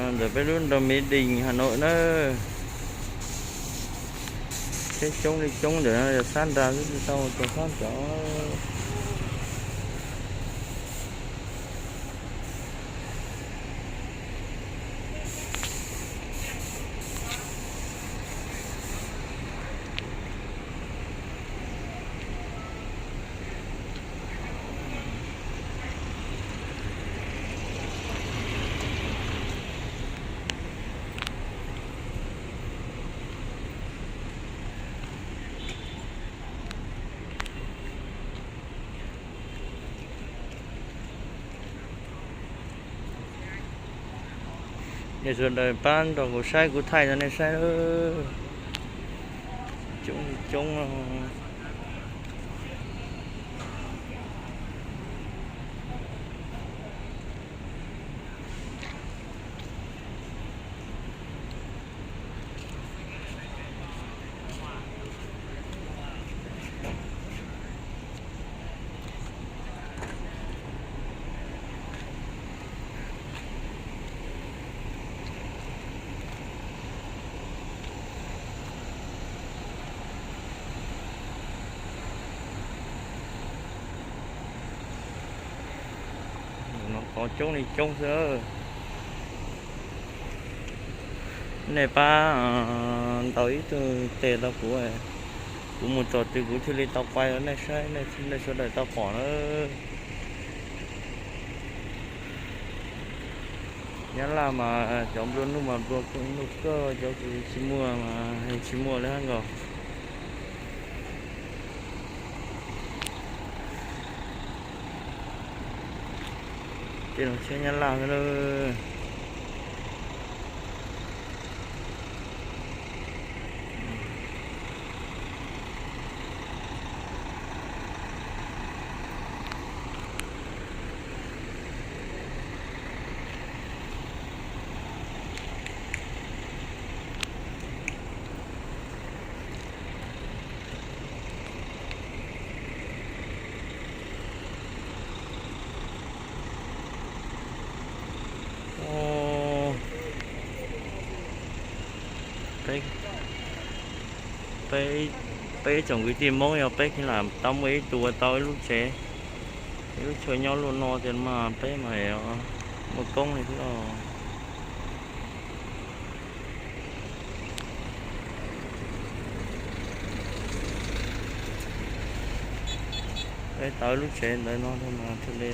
Ntawm peb lub nroog Mỹ Đình, Hà Nội na. Tsheb coob li coob ntawm no yog sab nrad xwb tsis tau mus txog sab nraud. Nej sawv daws pab nrog kuv saib kuv thaij rau nej saib. Coob coob. No qhov coob li coob xwb. Nej pab ntaus ib tug tes rau kuv, kuv mus txog twg kuv thiaj li tau quay rau nej saib, nej sawv daws tau pom na. Nyab Laj mas cov nplua nuj mas nplua nuj kawg, cov kws tsis muaj mas tsis muaj li hab nkaus. Tej no tsheb Nyab Laj xwb lawm. Peb, peb tsoom kwv tij Hmoob yog peb khiav lam tau muaj ib tug ua tau ib lub tsev, ib lub chaw nyob luaj no tiag mas peb mas muaj koob li xwb os. Peb tau ib lub tsev ntawd no mas thiaj li